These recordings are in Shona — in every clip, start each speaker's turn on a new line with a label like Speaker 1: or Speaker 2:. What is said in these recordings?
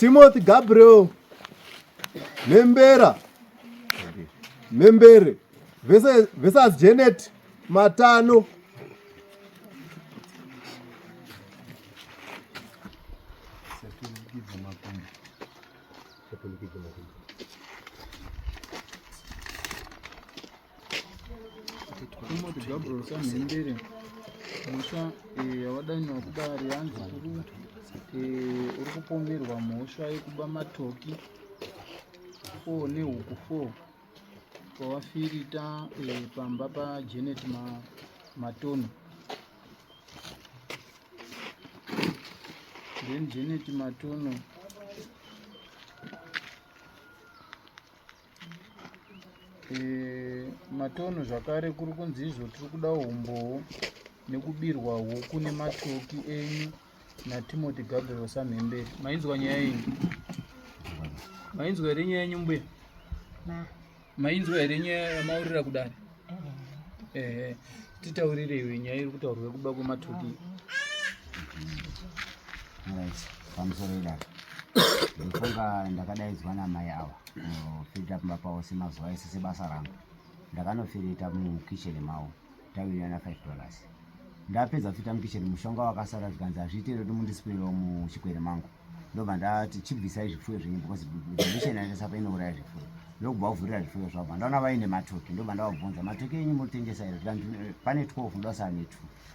Speaker 1: Timothy Gabriel Mhembera Mhembere versus, versus Janet Matano.
Speaker 2: Timothy Gabriel Samhembere mhosva eh, yawadainwa kudare yanzi eh, uri kupomerwa mhosva yekuba matoki 4 nehuku 4 pawafirita eh, pamba paJanet Matono then Janet Matono E, matono zvakare kuri kunzi izvo tiri kuda umbowo nekubirwa huku nematoki enyu natimothy gabriel samhemberi mainzwa nyaya yenyu mainzwa here nyaya yenyu mbuya mainzwa here nyaya yamaurira kudare ehe titaurire iwe nyaya iri kutaurwa yekuba kwematoki
Speaker 3: Right. Pamusoro idare. Ndifunga ndakadaidzwa namai ava kufirita pamba pavo semazuva ese sebasa rangu. Ndakanofirita mukitchen mavo tawirirana 5 dollars. Ndapedza kufirita mukitchen mushonga wakasara zvikanzi hazviite here kuti mundisipirewo muchikwere mangu. Ndobva ndati chibvisai zvipfuyo zvenyu because dilution yandaisapa inouraya zvipfuyo. Ndokubva vavhurira zvipfuyo zvavo. Ndaona vaine matoki ndobva ndavabvunza matoki enyu motengesa here zvikanzi pane 12 ndosara ne 2.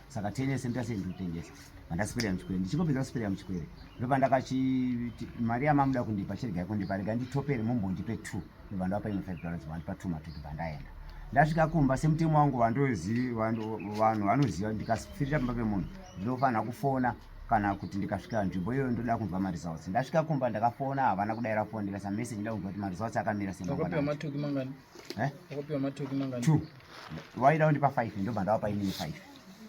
Speaker 3: Saka 10 ese ndasei ndikutengesa. Vandasipirira muchikwere ndichingopedza kusipirira muchikwere ndopandakachiti mari yamamuda kundipa chiregai kundipa rega nditopere mumbondipe 2 ndobva ndavapa imwe 5 dollars vandipa 2 matoki bva ndaenda. Ndasvika kumba semutemo wangu vandoziva vanhu vanoziva ndikasipirira pamba pemunhu ndinofanira kufona kana kuti ndikasvika nzvimbo iyoyo ndoda kunzwa maresults ndasvika kumba ndakafona havana kudaira foni ndikaisa message ndoda kunzwa kuti maresults akamira sei
Speaker 2: Wakapiwa matoki mangani?
Speaker 3: Eh?
Speaker 2: Wakapiwa matoki mangani?
Speaker 3: Two. Waida kundipa 5 ndobva ndawapa inini 5.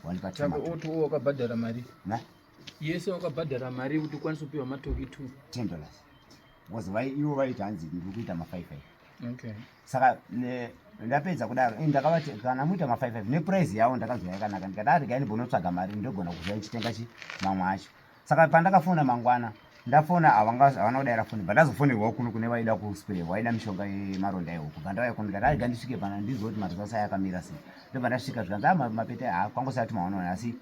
Speaker 3: Wandipa 2.
Speaker 2: Saka oti uwo wakabhadhara mari.
Speaker 3: Ne?
Speaker 2: Yese wakabhadhara mari kuti ukwanise kupiwa matoki 2.
Speaker 3: 10 dollars. Because vai ivo vaiti hanzi ndiri kuita ma 5
Speaker 2: 5. Okay.
Speaker 3: Saka ne ndapedza kudaro ini ndakavati kana muita ma 5 5 neprice yawo ndakanzwa yakanaka ndikati ah regai ndimbonotsvaga mari ndogona kuziva ndichitenga chi mamwe acho. Saka pandakafona mangwana ndafona havana kudaira foni bva ndazofonerwawo kuno kune vaida kuspray vaida mishonga yemaronda ehuku bva ndauya kuno ndikati arega ndisvike pana ndizive kuti maresults aya akamira sei ndobva ndasvika zvikanzi a ah, mapete ha kwangosati maonaona asi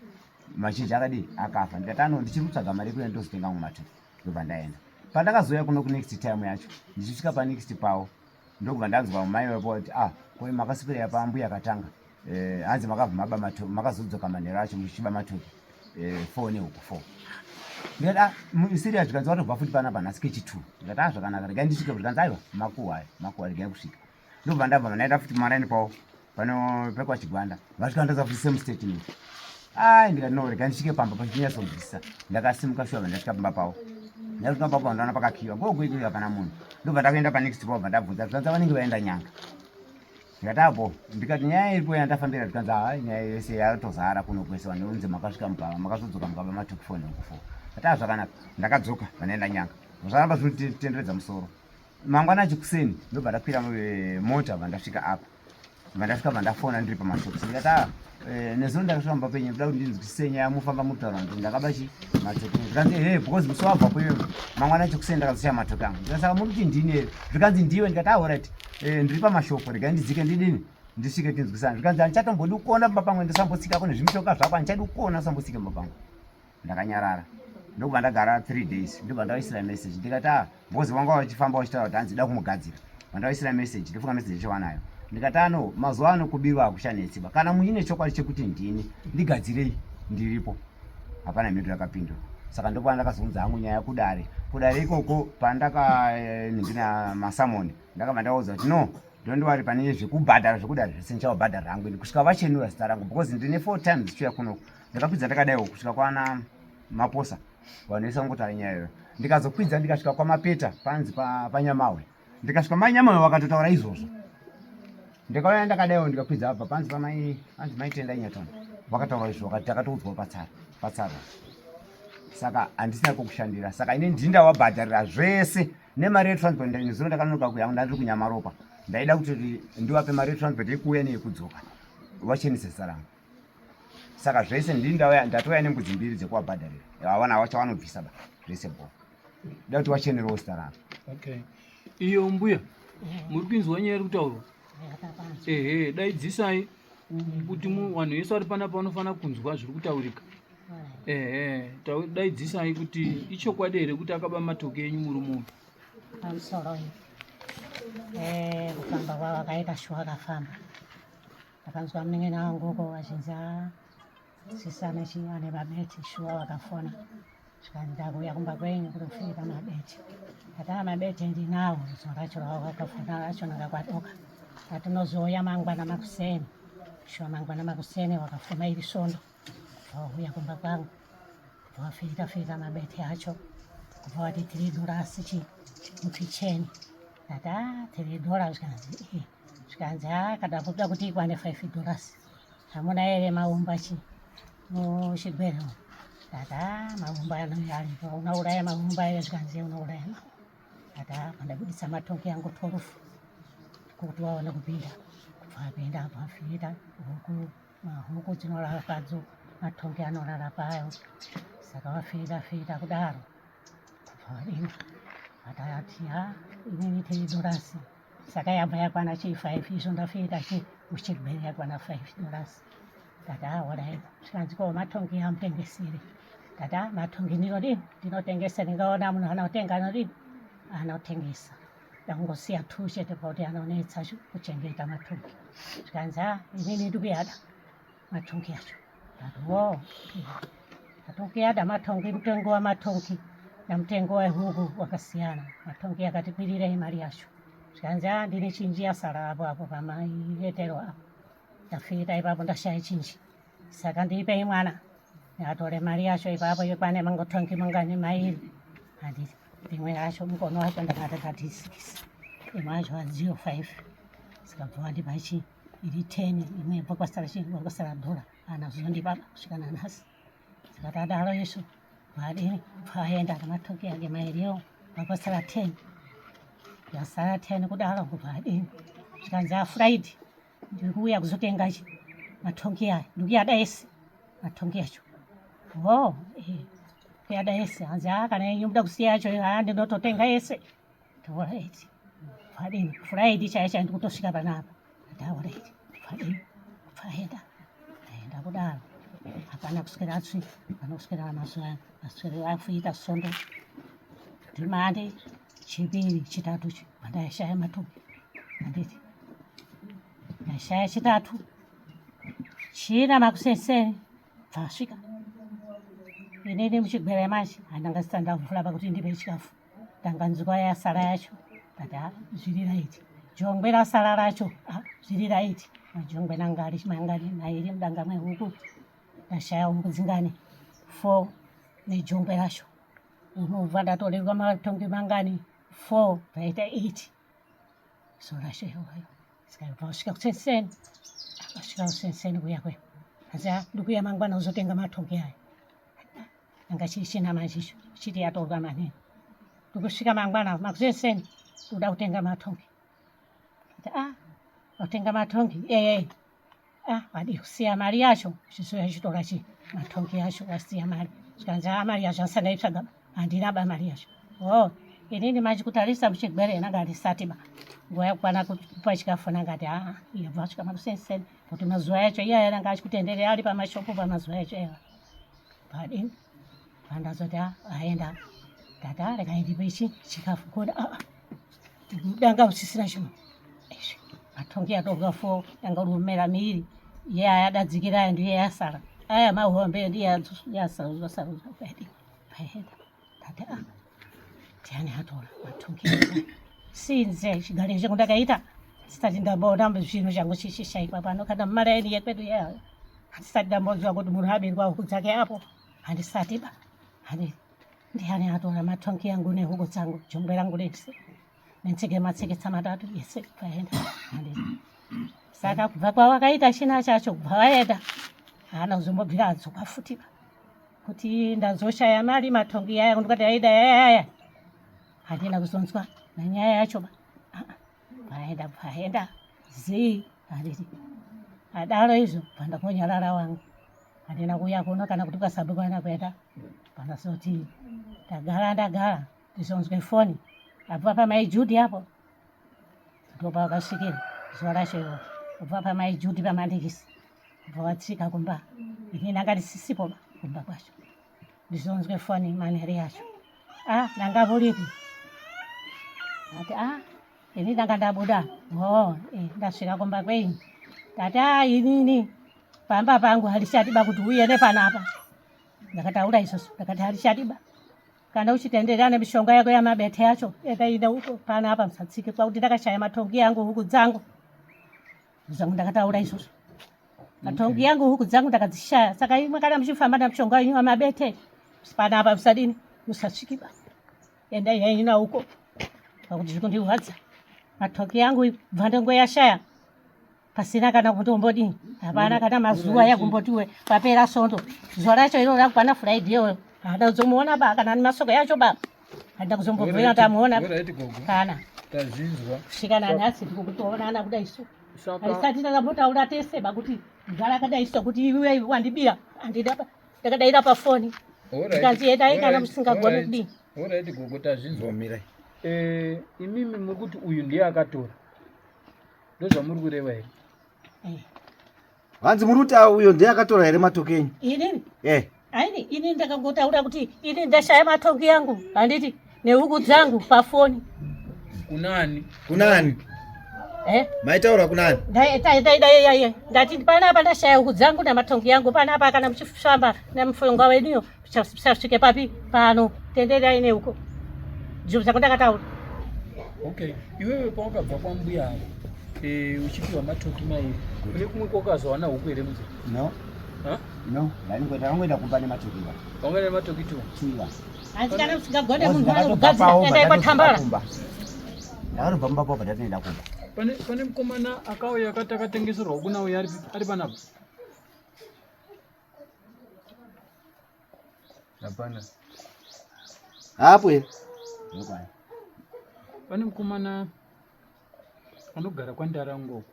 Speaker 3: mazhinji akadii akafa ndikati ano ndichiri kutsvaga mari yekuenda ndozotenga amwe matutu ndobva ndaenda pandakazouya kuno kunext time yacho ndichisvika panext pawo ndokubva ndanzwa mai vapo kuti ah ko makasipira pambuya katanga eh, hanzi makabva maba makazodzoka manhero acho muchiba matoki eh, four nehuku four ndikati ah serious zvikanzi watobva futi panapa nhasi kechi two ndikati ah zvakanaka regai ndisvike zvikanzi aiwa makuhwa ayo makuhwa regai kusvika ndobva ndabva ndaenda futi maraini pavo pano pekwachigwanda vasvika ndoza futi same statement ai ndikati no rega ndisvike pamba pachinyatsonzwisisa ndakasimuka shuwa ndasvika pamba pavo ndasvika pamba pavo ndaona pakakiwa gogo ikuyo hapana munhu ndobva ndakaenda panext pavo bva ndabvunza zvikanzi vanenge vaenda nyanga ndikati apo ndikati nyaya iripo yandafambira zvikanzi ha nyaya yese yatozara kuno kwese vanhu unzi makasvika mukava makazodzoka mukava matukifoni kufo ati a zvakanaka ndakadzoka vanoenda nyanga zvaramba zvinotenderedza musoro mangwana achikuseni ndobva ndakwira eh, mota bva ndasvika apa bva ndasvika bva ndafona ndiri pamashops ndikati ah, eh, nezuro ndakasvika mumba penyu ndoda kuti ndinzwisise nyaya mufamba mutaura kuti ndakaba chi matoki zvikanzi he because musi wabvapo iyoyo mangwana achikuseni ndakazosiya matoki angu ndikati saka muri kuti ndini here zvikanzi ndiwe ndikati ahorit ah, eh, ndiri pamashoko regai ndidzike ndidini ndisvike tinzwisane zvikanzi handichatombodi kuona pamba pangu ndisambosika kune zvimutoka zvako handichadi kuona usambosike mumba pangu ndakanyarara ndokubva ndagara three days ndobva ndaisira message ndikati ah because vanga vachifamba vachitaura kuti hanzi da kumugadzira vandaisira message ndofunga message yacho vanayo ndikati ano ah, mazuva ano kubirwa hakuchanetsi ba kana muine chokwadi chekuti ndini ndigadzirei ndiripo hapana mhinduro yakapindura saka ndopa ndakazonza hangu nyaya kudare kudare ikoko pandakaningira eh, masamoni ndakabva ndaudza kuti no don't worry pane zvekubhadhara zvekudare zvese ndichavabhadhara hangu ini kusvika vachenura zita rangu because ndine four times ndichiuya kunoku ndakakwidza ndakadaiwo kusvika kwana maposa vanhu vese vangotaura nyaya iyoyo ndikazokwidza ndikasvika kwamapeta panzi panyamahwe ndikasvika manyamahwe vakatotaura izvozvo ndikauya ndakadaiwo ndikakwidza apa panzi pamai panzi maitenda inyatona vakataura izvo vakati takatoudzwa patsara patsarwa saka handisina kokushandira saka ini ndini ndavabhadharira zvese nemari yetransport ndinezuro ndakanonoka kuya ndandiri kunyamaropa ndaida kuti ndivape mari yetransport yekuuya neyekudzoka vachenese zita rangu saka zvese ndini ndauya ndatouya nembudzi mbiri dzekuvabhadharira havana hawachavanobvisa ba zvese bho. Da kuti wachenerewo zita rako.
Speaker 2: Okay, iyo mbuya muri kuinzwa nyaya iri kutaurwa? Ehe, daidzisai kuti vanhu vese vari panapa vanofanira kunzwa zviri kutaurika. Ehe, daidzisai kuti ichokwadi here kuti akaba matoki enyu murume uyu?
Speaker 4: Pamusoro eh, kufamba kwavo akaita shuwa akafamba. Ndakanzwa munin'ina wangu uko vachinzi ah, sisana chi ane mabeti shuwa vakafona zvikanzi ndakuuya kumba kwenyu kutofika mabeti. Ndati ah, mabeti ndinawo zuva racho ravakafona racho ndakakwadoka. Ndati unozouya mangwana makuseni. Shuwa mangwana makuseni wakafuma iri svondo vauya kumba kwangu vafita fita mabete acho kubva vati tiri dorasi chi mukicheni. Ndati ah, tiri dora zvikanzi eh. Zvikanzi ah, kada kuda kuti ikwane 5 dollars hamuna here maumba chi muchigwere umu? Ndati ah, maumba anouya aripo unouraya maumba here? Zvikanzi unouraya maumba. Ndati ah, pandabudisa matongi yangu 12 kuti waone kupinda kubva apinda abva afita huku mahuku dzinorara padzo matongi anorara payo saka vafita fita kudaro kubva vadini vatati ha inini tiri dorasi saka yabva yakwana chii 5 izvo ndafita chi muchigwere yakwana 5 dollars. Ndati ah, alright. Zvikanzi ko matongi amutengesire? Ndati ah, matongi ndinodini ndinotengesa, ndingaona munhu anotenga anodini anotengesa, ndangosiya two chete pakuti anonetsa kuchengeta matongi. Zvikanzi ah, inini ndikuyada matongi acho. Ndati wo matongi yada matongi, mutengo wamatongi namutengo wehuku wakasiyana, matongi akati kwirirei mari yacho. Zvikanzi ah, ndine chinji yasara apo apo pamaetero apo ndafita ipapo ndashaya chinji, saka ndipei mwana atore mari yacho ipapo ikwane mangotongi mangani mairi. Handiti rimwe yacho mukono wacho ndakati ndati 6 imwe yacho aziyo 5 saka bva wandipa chi iri 10 imwe bva kwasara chi kwasara dhora ana zozondipa kusvika nanhasi. Saka tadaro isu vadini bvaenda namatoki ake mairiwo vakwasara 10 yasara 10 kudaro kubva adini zvikanzi afraidi ndiri kuuya kuzotenga chi matongi aya ndikuyada ese matongi acho wo kuyada ese. Hanzi a kana yenyu muda kusiya yacho a ndinototenga ese. Alright, vadini Friday chaiyo chaiyo ndikutosvika panapa. Alright, vadini vaenda aenda kudaro hapana kuswera atsvi hapana kuswera mazuva aswere afuita sondo ndimande chipiri chitatu vandashaya matongi handiti ndashaya chitatu china makuseseni bvasvika inini muchigwere manje handanga sita ndavhura pakuti ndipe chikafu ndanganzwa yasara yacho. Ndati ah, zviri right jongwe rasara racho ah, zviri right majongwe nanga ari mangani mairi mudanga mwehuku ndashaya huku dzingani 4 nejongwe racho unobva ndatorerwa matongi mangani 4 zvaita 8 so racho iyoyo. Saka bva wasvika kusenseni wasvika kusenseni kuya kuya asi ah, ndikuya mangwana uzotenga matongi aya anga chiri chinama chicho chiti yatorwa manini ndikusvika mangwana makusenseni ndoda kutenga matongi. Ndati, ah watenga matongi ee ah wadii kusiya mari yacho chizoya chitora chi matongi yacho wasiya mari. Zvikanzi ah mari yacho asandaitsvaga handina ba mari yacho. Oh inini manje kutarisa muchigwere nanga handisati ba nguva yakukwana kupa chikafu nangati ah yabva asvika makusenseni kuti mazuva yacho iyaya nanga achikutenderera ari pamashopu pamazuva yacho ewa padini pandazoti ah aenda ndati ah regai ndipe ichi chikafu kona ah danga usisina chimwe izvi matongi atorwa fo danga rumera miiri iye ayadadzikira aya ndiye yasara aya mahombe ndiye yasarudzwa sarudzwa kwedi paenda ndati ah ndiani atora matongi sinze chigare changu ndakaita ndisati ndamboona zvinhu changu chichishaikwa pano kana mumaraini yekwedu yayo handisati ndambonzwa kuti munhu abirwa huku dzake apo handisati ba handi ndiani atora matongi yangu nehuku dzangu jongwe rangu rese netseke matseketsa matatu yese paenda handi saka kubva kwawakaita china chacho kubva waenda haana kuzombobvira adzoka futi ba kuti ndazoshaya mari matongi yaya ndikati aida yaya handina kuzonzwa nanyaya yacho ba vaenda vaenda zii handiti adaro izvo bva ndakonyarara wangu handina kuuya kuno kana kuti kwasabikwana kuenda pandazoti ndagara ndagara Ndizonzwe foni abva pamai Judy apo ndopavakasvikira zuva racho iroro kubva pamai Judy pamandikisi kubva vatsika kumba ini ndanga ndisisipo ba kumba kwacho ndizonzwe foni manhere yacho ah ndanga buripi ati ah ini ndanga ndabuda ho eh, ndasvika kumba kwenyu ndati ah inini pamba pangu halichatiba kuti uye nepanapa ndakataura izvozvo ndakati halichatiba kana uchitenderera nemishonga yako yamabete yacho enda ine uko panapa musatsike kwakuti ndakashaya matongi yangu huku dzangu zvangu ndakataura izvozvo matongi yangu huku dzangu ndakadzishaya saka imwe kana muchifamba namishonga yenyu yamabete panapa musadini musasvikiba endai henyu nauko pakuti zviri kundirwadza matoki yangu bva ndongoyashaya pasina kana kutombodini hapana kana mazuva yakumbotiwe papera sondo zuva racho iro rakwana friday iyoyo haana kuzomuona ba kana nemasoko yacho ba handina kuzombobvira tamuona kana
Speaker 2: tazvinzwa
Speaker 4: kusvika nanhasi ndikukutoonana kudai so haisati takambotaura tese ba kuti mudhara akadai so kuti iwe wandibira handida ndakadaira pafoni ndikanzi endai kana musingagoni kudini
Speaker 2: Alright gogo tazvinzwa. Mirai. Eh, imimi muri kuti uyu ndiye akatora. Ndozvamuri kureva here?
Speaker 4: Eh.
Speaker 3: Hanzi muri kuti ah, uyo ndiye akatora here matoki enyu?
Speaker 4: Inini?
Speaker 3: Eh.
Speaker 4: Aini ini ndakangotaura kuti ini ndashaya matoki yangu handiti nehuku dzangu pafoni.
Speaker 2: Kunani?
Speaker 3: Kunani?
Speaker 4: Eh?
Speaker 3: Maitaura kunani?
Speaker 4: Ndati panapa ndashaya huku dzangu namatongi yangu panapa kana muchifamba nemufunga weduyo musasvike papi pano tenderai neuko ndizvo zvako ndakataura.
Speaker 2: Okay, iwewe pawakabva kwambuya avo eh, uchipiwa matoki mairi kune kumwe kwakazowana huku here muzee?
Speaker 3: No.
Speaker 2: Huh?
Speaker 3: No, ndakangoenda kumba nematoki iwa.
Speaker 2: Wangoenda nematoki tu?
Speaker 3: Tuiwa.
Speaker 4: Hanzi kana musingagone munhu anogadzira endai kwatambara.
Speaker 3: Ndakatobva mumba pabva ndatoenda kumba.
Speaker 2: Pane pane mukomana akauya akati akatengeserwa kuna uyo ari ari panapa.
Speaker 1: Hapana.
Speaker 3: Hapo here?
Speaker 2: Pane mukomana anogara kwandarango uko.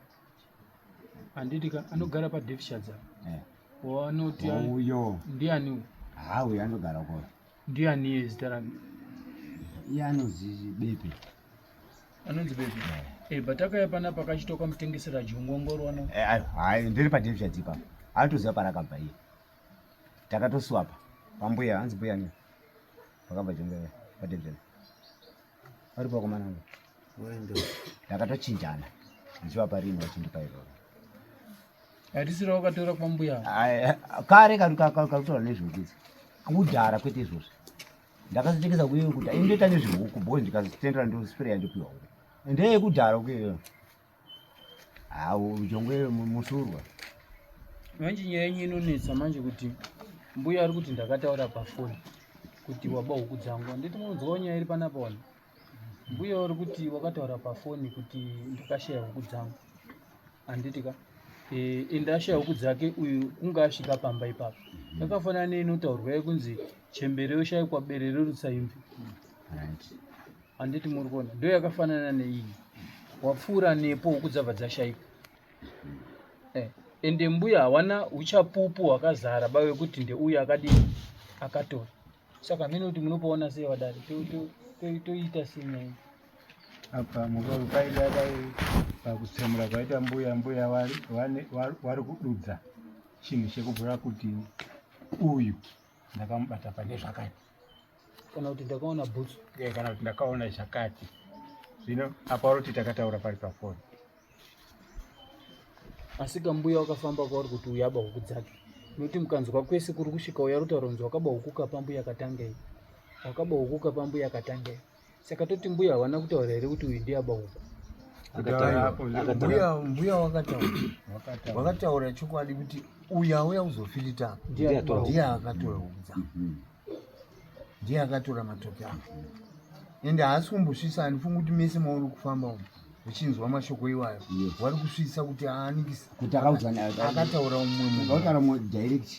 Speaker 2: Handiti ka anogara paDevshadza.
Speaker 3: Eh.
Speaker 2: Wanoti
Speaker 3: Uyo.
Speaker 2: ndiani uyu?
Speaker 3: Ha uyo anogara uko.
Speaker 2: Ndiani iye zita rake?
Speaker 3: Iye anonzi Bepe.
Speaker 2: Anonzi Bepe. Eh, but akauya panapa akachitoka mutengesera jongongoro ano.
Speaker 3: Eh, ayo, hayi ndiri paDevshadza ipapo. Anotoziva parakabva iye. Takatoswapa pambuya hanzi mbuya ni. Pakabva jongwe paDevshadza. Vari pakomana wangu. Ndakatochinjana. Ndichivapa rini vachindipa iroro.
Speaker 2: Harisiro wakatora kwambuya.
Speaker 3: Kare kakutora nezvekudzi. Kudhara kwete izvozvi. Ndakazotengesa kuyo kuti ini ndoita nezvehuku because ndikazitendera ndospreya ndopiwa huku. Ndeyekudhara kuyo. Hawu jongwe musurwa.
Speaker 2: Manje nyaya yenyu inonetsa manje kuti mbuya ari kuti ndakataura pafoni kuti waba huku dzangu. Handiti munonzwawo nyaya iri panapa wani? Mbuya uri kuti wakataura pafoni kuti ndakashaya huku dzangu. Handiti ka? Eh, ende ashaya huku dzake uyu kunge asvika pamba ipapo. Yakafanana neinotaurwa yekunzi chembere yoshaikwa bere rerutsaimvi.
Speaker 3: Right.
Speaker 2: Handiti muri kuona? Ndiyo yakafanana neiyi. Wapfuura nepo huku dzabva dzashaikwa. Eh, ende mbuya hawana uchapupu hwakazara ba wekuti ndeuyu akadini akatora. Saka hameno kuti munopaona sei vadare toita sei nyaya iyi.
Speaker 5: Apa mukuru paida dai pakutsemura kwaita mbuya mbuya vari kududza chinhu chekubvura kuti uyu ndakamubata pane zvakati
Speaker 2: kana kuti ndakaona bhutsu
Speaker 5: eh, kana kuti ndakaona zvakati zvino apa uri takataura pari pafoni
Speaker 2: asi kambuya wakafamba kwauri kuti uyu aba huku dzake nokuti mukanzwa kwese kuri kusvika uya rutauro nzi wakaba huku kapa mbuya katangei wakaba huku kapa mbuya katangei saka toti mbuya havana kutaura here kuti uyu ndiye aba huku
Speaker 1: mbuya wakataura wakataura chokwadi kuti uyu auya kuzofilita ndiye akatora huku dzake ndiye akatora matoki ake ende haasi kumbosvisa handifungi kuti mese mauri kufamba umu uchinzwa mashoko iwayo wari kusvisa kuti aanikisa
Speaker 3: kuti akaudzwa
Speaker 1: akataura umwe
Speaker 3: munhu akataura mumwe direct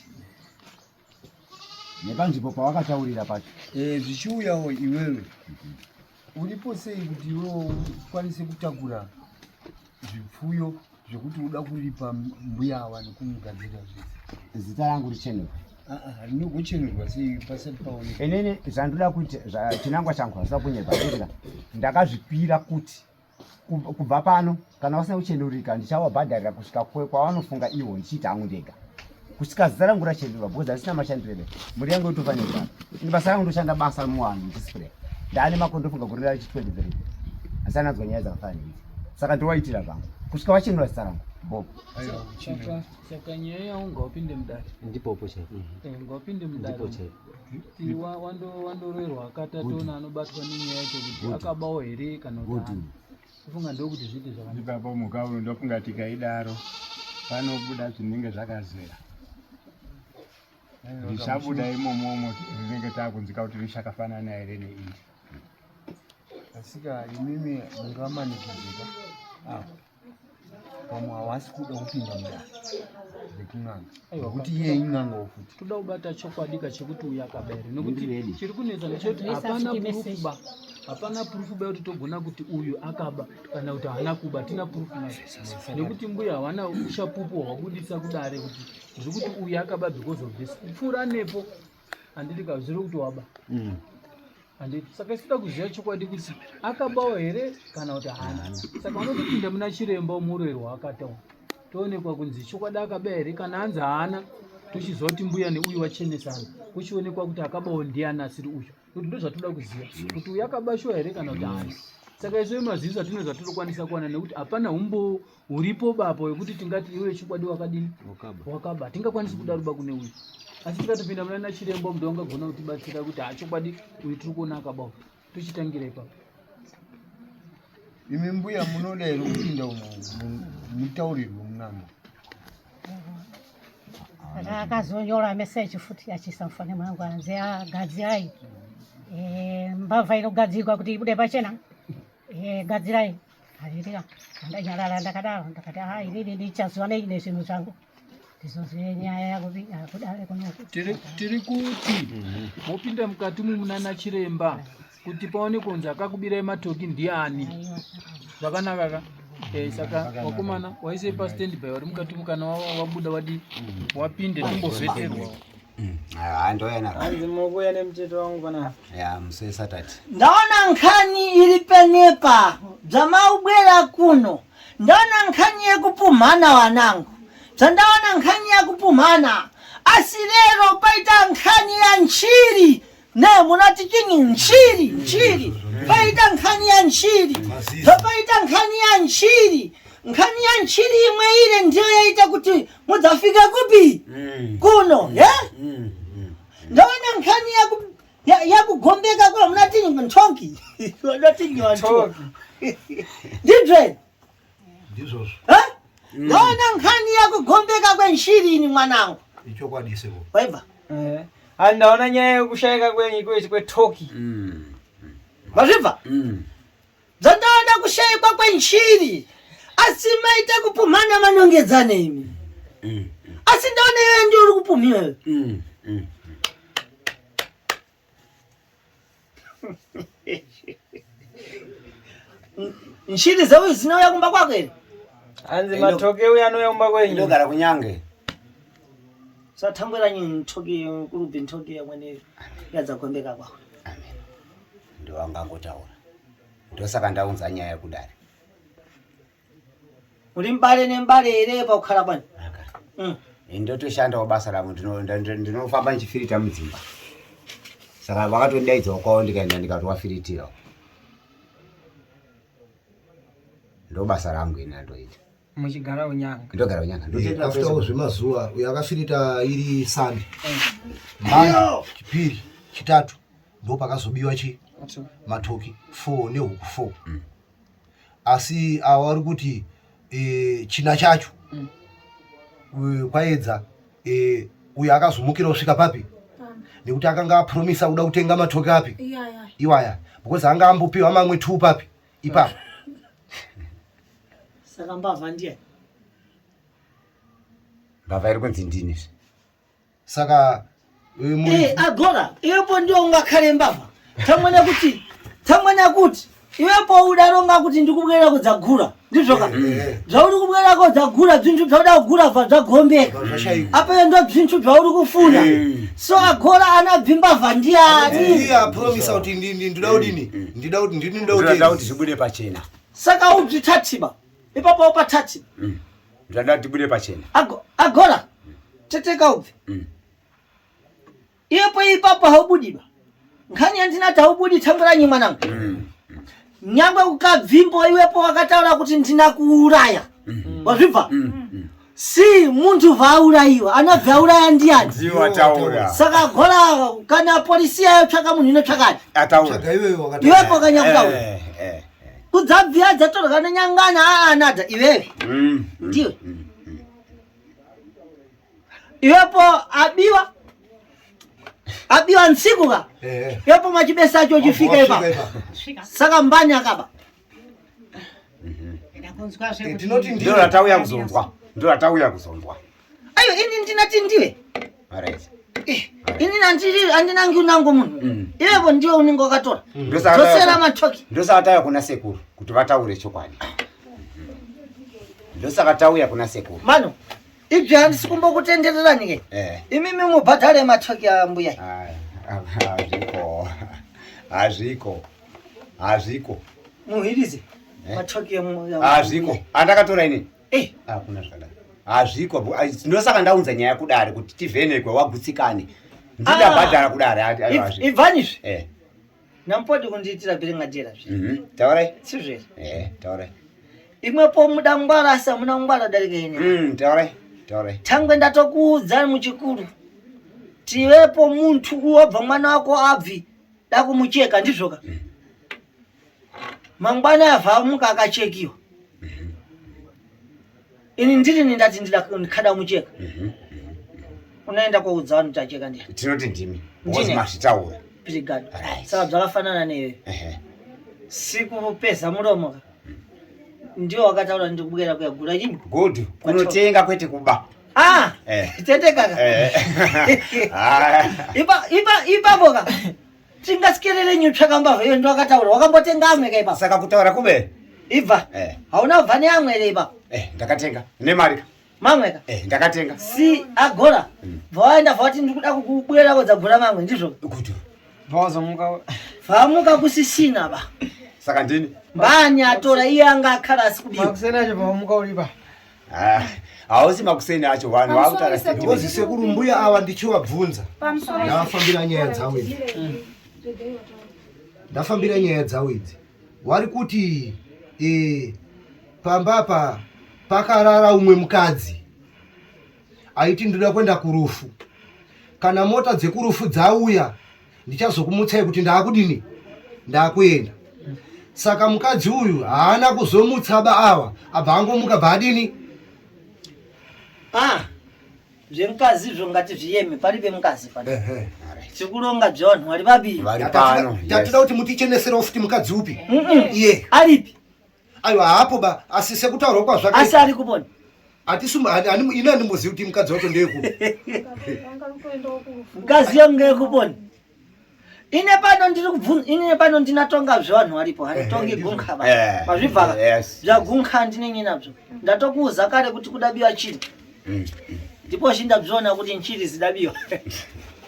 Speaker 3: nepanzvimbo pawakataurira pacho
Speaker 1: eh, zvichiuyawo iwewe uripo sei kuti iwewo ukwanise kutakura zvipfuyo zvekuti uda kuripa mbuya ava nekumugadzirira zvese
Speaker 3: zita rangu richenekwe.
Speaker 1: Ah, ah, rinogochenerwa sei pasati paoneka
Speaker 3: Inini zvandoda kuti chinangwa changu hazvisa kunyepa ndika ndakazvipira kuti kubva pano kana vasina kuchenurika ndichavabhadharira kusvika kwavanofunga ivo ndichiita hangu ndega kusvika zita rangu rachenurwa because handisina mashandiro ebe mhuri yangu yotofa nenzara ini basa rangu ndoshanda basa muwanhu ndichispreya ndaane makore ndofunga gore rachi 23 asana anzwa nyaya dzakafanana neidzi saka ndowaitira zvangu kusvika vachenura zita rangu bob
Speaker 2: Saka nyaya yawo ngaupinde mudare.
Speaker 6: Ndipopo chaipo.
Speaker 2: Eh, ngaupinde mudare.
Speaker 6: Ndipo chaipo.
Speaker 2: Kuti wandorerwa akatatoona anobatwa nenyaya yacho kuti akabawo here kana kuti haana. Kufunga ndokuti zviite zvakanaka.
Speaker 5: Ipapo mukauro ndofunga tikaidaro panobuda zvinenge zvakazera. Zvichabuda imomomo rinenge takunzika kuti richakafanana here neiri.
Speaker 1: Asika imimi mungamanikidzika. Ah. Vamwe havasi kuda kupinda mudare rekun'anga nekuti iye in'angawo futi.
Speaker 2: Toda kubata chokwadi ka chekuti uyu akaba here nekuti chiri kunetsa ndechekuti hapana proof ba hapana proof ba yekuti togona kuti uyu akaba kana kuti haana kuba hatina proof nayo nekuti mbuya havana uchapupu hwabudisa kudare kuti zviri kuti uyu akaba because of this kupfuura nepo handiti ka zviri kuti waba mm. Handiti saka isu toda kuziva chokwadi kuti akabawo here kana kuti haana. Saka vanotopinda muna chiremba umurerwa akataura toonekwa kunzi chokwadi akaba here kana anzi haana tochiziva kuti mbuya neuyu wachenesana kuchionekwa kuti akabawo ndiani asiri uyu kuti ndozvatoda kuziva kuti uyu akaba shuwa here kana kuti haana. Saka isu vemaziso hatine zvatinokwanisa kuwana nekuti hapana umbowo huripo bapo wekuti tingati iwe chokwadi wakadini wakaba tingakwanisi kudaro ba kune uyu asi tikatopinda muna nachiremba munhu angagona kutibatsira kuti hachokwadi uyu tiri kuona akaba tochitangira ipapo
Speaker 1: imi mbuya munoda here kupinda umo mutaurirwe munamo
Speaker 4: Saka akazonyora meseji futi achiisa mufoni mangu anzi gadzirai eh, mbavha inogadzirwa kuti ibude pachena eh, gadzirai Hazvitika ndanyarara ndakadaro ndakati ah inini ndichaziva nei nezvinhu zvangu ndizozive nyaya yakuti akudare kunoku.
Speaker 2: Tiri kuti mopinda mukati mumunana chiremba kuti paone kunzi akakubirai matoki ndiani. Zvakanaka ka? Eh, saka wakomana waisei pa stand by wari mukati mukana wabuda wadi wapinde timbovheterwa.
Speaker 3: Handouya naro.
Speaker 7: Hanzi mukuya nemucheto wangu panapa.
Speaker 3: Ya musi weSaturday.
Speaker 8: Ndaona nkhani iri penepa bzamaubwera kuno ndaona nkhani yekupumhana wanangu bzandaona nkhani yakupumhana asi lero paita nkhani ya ntchiri ne munati chini ntchiri ntchiri paita nkhani ya ntchiri bzapaita nkhani ya ntchiri nkhani ya ntchiri imwe ile ndiyo yaita kuti mudzafika kupi kuno ye ndaona nkhani yakugombeka kula munatini nthonki munatini wanthu ndizvo
Speaker 9: ndizvozvo
Speaker 8: Eh? Ndaona nkhani yakugombeka kwenshiri ini mwanangu.
Speaker 9: Ichokwadi sekuru.
Speaker 8: Waibva.
Speaker 7: Eh. Hanzi ndaona nyaya yekushayika kwetoki.
Speaker 8: Mazvibva? Dzandaona kushayikwa kwenshiri. Asi maita kupumhana manongedzane imi. Asi ndaona iwe ndiwe uri kupumhiwa iwe. Nshiri dzauyu dzinouya kumba kwako here?
Speaker 7: Hanzi matoke uya anouya kumba kwenyu.
Speaker 3: Ndogara kunyange.
Speaker 8: Satangwera nyi ntoki kurubi ntoki yamwene yadzagombeka kwako.
Speaker 3: Amen. Ndowangangotaura. Ndosaka ndaunza nyaya kudare.
Speaker 8: Uri mbale nembale here pakukhala kwanu?
Speaker 3: Ndotoshandawo basa rangu ndinofamba ndichifirita mudzimba. Saka vakatondidaidzawo kwavo ndikaenda ndikatovafiritirawo. Ndo basa rangu ini randoita.
Speaker 7: Muchigara unyanga.
Speaker 3: Ndogara unyanga. Ndotoita
Speaker 9: After zvemazuva uyo akafirita iri Sunday. Monday, Chipiri, Chitatu ndopakazobiwa chi matoki 4 nehuku 4. Asi ava vari kuti e, china chacho mm. Kwaedza e, uyo akazomukira kusvika papi nekuti akanga apromisa kuda kutenga matoki api iwaya because anga ambopiwa mamwe two papi ipapo.
Speaker 8: Saka mbavha ndiye
Speaker 3: mbavha iri kunzi ndini
Speaker 9: saka
Speaker 8: eh, agora iwepo ndiwo ungakhale mbavha tamwana kuti tamwana kuti Iwepo udaronga kuti ndikubwera kudzagura ndizvoka zvauri kubwera kodzagura bzinthu zvauda kugura bva zvagombeka apa ndo bzinthu zvauri kufuna so agora anabvimbavha ndiani
Speaker 9: Iye apromisa kuti ndinoda kudini ndida kuti ndini
Speaker 3: Ndoda
Speaker 9: ndoda
Speaker 3: kuti zvibude pachena.
Speaker 8: Saka ubzitatiba ipapo upatatiba.
Speaker 3: Ndoda kuti tibude pachena.
Speaker 8: Agora teteka ubve. Iyepo ipapo haubudiba nkhani yandinati haubudi tanguranyi mwanangu. Nyangwe ukabvimbo iwepo wakataura kuti ndina kuuraya. Wazvibva? Si muntu vaaurayiwa anobva auraya ndiyani?
Speaker 3: Ndiwo ataura.
Speaker 8: Saka gora kana polisi yayotsvaka munhu inotsvakani?
Speaker 3: Ataura.
Speaker 8: Iwepo kanyakutaura.
Speaker 3: Eh, eh.
Speaker 8: Kudzabviya dzatorwa nenyangana aanada iwewe. Ndiwe. Iwepo abiwa. Abiwa ntsiku ka. Iwepo machibesa acho uchifika ipapo. Saka mbani akaba.
Speaker 9: Tinoti
Speaker 3: Ndiro ratauya kuzonzwa. Ndiro ratauya kuzonzwa.
Speaker 8: Ayo ini ndinati ndiwe.
Speaker 3: Alright.
Speaker 8: Ini nandiri andinangi unango munhu. Iwepo ndiwe unenge wakatora.
Speaker 3: Ndosaka
Speaker 8: Dzosera matoki.
Speaker 3: Ndosaka tauya kuna sekuru kuti vataure chokwadi. Ndosaka tauya kuna sekuru.
Speaker 8: Mano, ibvi handisi kumbokutendererani ke. Imimi mubhadhare matoki ambuya.
Speaker 3: Hazviko. Hazviko. Hazviko.
Speaker 8: Muhirize. Matoki emu.
Speaker 3: Hazviko. Andakatora inini. Eh. Hakuna zvakadaro. Hazviko. Ndosaka ndaunza nyaya kudare kuti tivhenekwe wagutsikane. Ndidabhadhara kudare. Hazviko.
Speaker 8: Ibvanizve.
Speaker 3: Eh.
Speaker 8: Nampodi kundiitira bhiringadhera zve.
Speaker 3: Taurai.
Speaker 8: Sizve.
Speaker 3: Eh, taurai.
Speaker 8: Imwepo muda ngwara asi hamuna kungwara darika ini.
Speaker 3: Taurai. Taurai.
Speaker 8: Tangwe ndatokuudza muchikuru. Tivepo muntu wabva mwana wako abvi dakumucheka ndizvoka. Mangwana abva amuka akachekiwa. Ini ndiri ni ndati ndida ndikada mucheka. Unoenda koudza vanhu tacheka ndiye.
Speaker 3: Tinoti ndimi.
Speaker 8: Ndine.
Speaker 3: Because mazvitaura.
Speaker 8: Brigade. Saka zvakafanana newe.
Speaker 3: Ehe.
Speaker 8: Sikupeza muromo ka. Ndiwo wakataura ndikubwera kuyagura chini.
Speaker 3: Good. Kunotenga kwete kuba.
Speaker 8: Ah,
Speaker 3: Eh.
Speaker 8: tete kaka.
Speaker 3: Eh. Ah.
Speaker 8: Ipa ipa ipapo ka. Tingaskerere nyutsvaka mbavha iyo ndiwakataura wakambotenga amwe ka ipapo.
Speaker 3: Saka kutaura kube.
Speaker 8: Ibva.
Speaker 3: Eh.
Speaker 8: Hauna kubva neamwe here ipapo.
Speaker 3: Eh, ndakatenga. Nemari ka.
Speaker 8: Mamwe ka.
Speaker 3: Eh, ndakatenga.
Speaker 8: Si agora. Bva waenda bva wati ndikuda kukubwera kodzagura mamwe ndizvo.
Speaker 3: Good.
Speaker 7: Vazomuka.
Speaker 8: Vamuka kusisina ba.
Speaker 3: Saka ndini.
Speaker 8: Mbani atora iye anga akhala asi kubiwa.
Speaker 7: Makuseni acho vamuka uripa.
Speaker 3: Ah, hausi makuseni acho vanhu vakutaura
Speaker 9: Because sekuru mbuya ava ndichivabvunza ndavafambira nyaya dzavo idzi. Ndafambira nyaya dzavo idzi. Wari kuti pamba apa pakarara umwe mukadzi aiti ndoda kuenda kurufu. Kana mota dzekurufu dzauya ndichazokumutsai kuti ndaakudini ndaakuenda. Saka mukadzi uyu haana kuzomutsa ba ava abva angomuka bva adini.
Speaker 8: Ah, zvemukadzi izvo ngati zviyeme paribe mukadzi pano. Tikuronga zvevanhu vari vaviri.
Speaker 9: Tatida kuti muticheneserewo futi mukadzi upi? Iye.
Speaker 8: Aripi?
Speaker 9: Aiwa haapo ba asi sekutaurwa kwazvakaita.
Speaker 8: Asi ari kupona.
Speaker 9: Hatisi ini handimbozivi kuti mukadzi wacho ndeyekupi.
Speaker 8: Mukadzi yangu ngeyekupona. Ine pano ndiri kubvunza, ine pano ndinatonga zvevanhu varipo, handitongi gunkha ba. Mazvibva ka? Zvagunkha handinenyi nabzo. Ndatokuudza kare kuti kudabiwa chiri. Ndipo chindabzviona kuti nchiri zidabiwa.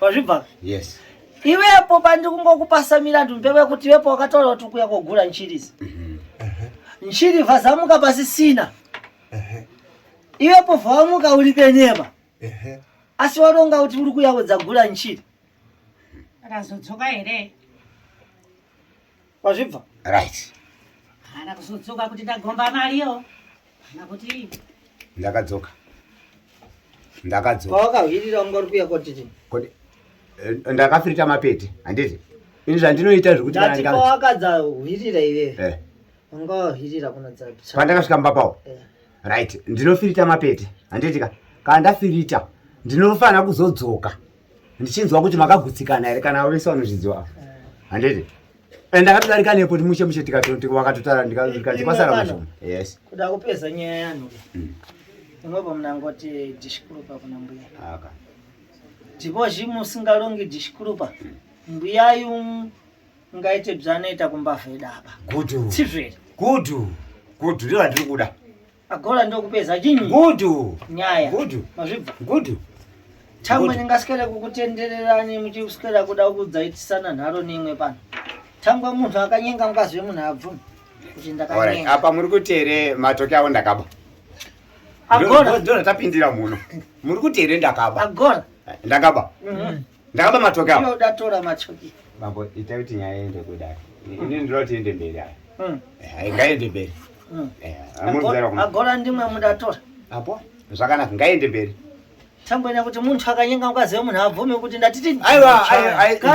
Speaker 8: Mazvibva ka?
Speaker 3: Yes.
Speaker 8: Iwepo pandiri kungokupasa milandu mbewe kuti iwepo wakataura kuti ukuya kogura nchirizi. Nchiri vhazamuka pasisina. Iwepo vhawamuka uri penyema. Asi waronga kuti uri kuya kodzagura nchiri.
Speaker 4: Akazodzoka here?
Speaker 8: Wazvibva?
Speaker 3: Right.
Speaker 4: Haana kuzodzoka kuti ndagomba mariyo. Haana kuti
Speaker 3: Ndakadzoka. Ndakadzoka.
Speaker 8: Pawakahwirira wanga uri kuya kotiti.
Speaker 3: Kodi ndakafirita mapete, handiti? Ini zvandinoita zvekuti kana
Speaker 8: Ndati
Speaker 3: ndika
Speaker 8: pawakadzahwirira iwewe.
Speaker 3: Eh.
Speaker 8: Wanga wahwirira kunodza.
Speaker 3: Pandakasvika mumba pawo. Right, ndinofirita mapete, handiti ka? Kana ndafirita, ndinofanira kuzodzoka. Ndichinzwa kuti makagutsikana here kana vese vanozviziva. Handiti? Ndakatodarika nepo kuti mushe mushe tikatoti wakatotara ndikati kwasara
Speaker 8: Imwe
Speaker 3: mashoma. Yes.
Speaker 8: Kuda kupeza nyaya yanhu. Imwepo munangoti dhishikurupa kuna mbuya.
Speaker 3: Aka.
Speaker 8: Ndipo zvimusingarongi dhishikurupa. Mbuyayu Ngaite bzanoita kumbavha yedu apa.
Speaker 3: Gudu.
Speaker 8: Sizvo here?
Speaker 3: Gudu. Gudu ndiro randiri kuda.
Speaker 8: Agola ndokupedza chinyi?
Speaker 3: Gudu.
Speaker 8: Nyaya.
Speaker 3: Gudu.
Speaker 8: Mazvibva.
Speaker 3: Gudu.
Speaker 8: Tangwe ndingaswera kukutendererani muchiswera kuda kudzaitisana nharo neimwe pano. Tangwe munhu akanyenga mukadzi wemunhu abvumi kuti ndakanyenga.
Speaker 3: Apa muri kuti here matoke avo ndakaba?
Speaker 8: Agora.
Speaker 3: Ndona tapindira muno. Muri kuti here ndakaba?
Speaker 8: Agora.
Speaker 3: Ndakaba. Ndakaba matoke avo.
Speaker 8: Iyo datora matoke.
Speaker 3: Bambo ita kuti nyaya iende kudai. Ini ndinoda kuti iende mberi ayo. Eh, ngaiende mberi. Eh,
Speaker 8: Agora ndimwe mudatora.
Speaker 3: Apo zvakanaka ngaiende mberi.
Speaker 8: Tambwena kuti munthu akanyenga mukadzi wemunhu abvume kuti ndatiti
Speaker 3: Aiwa,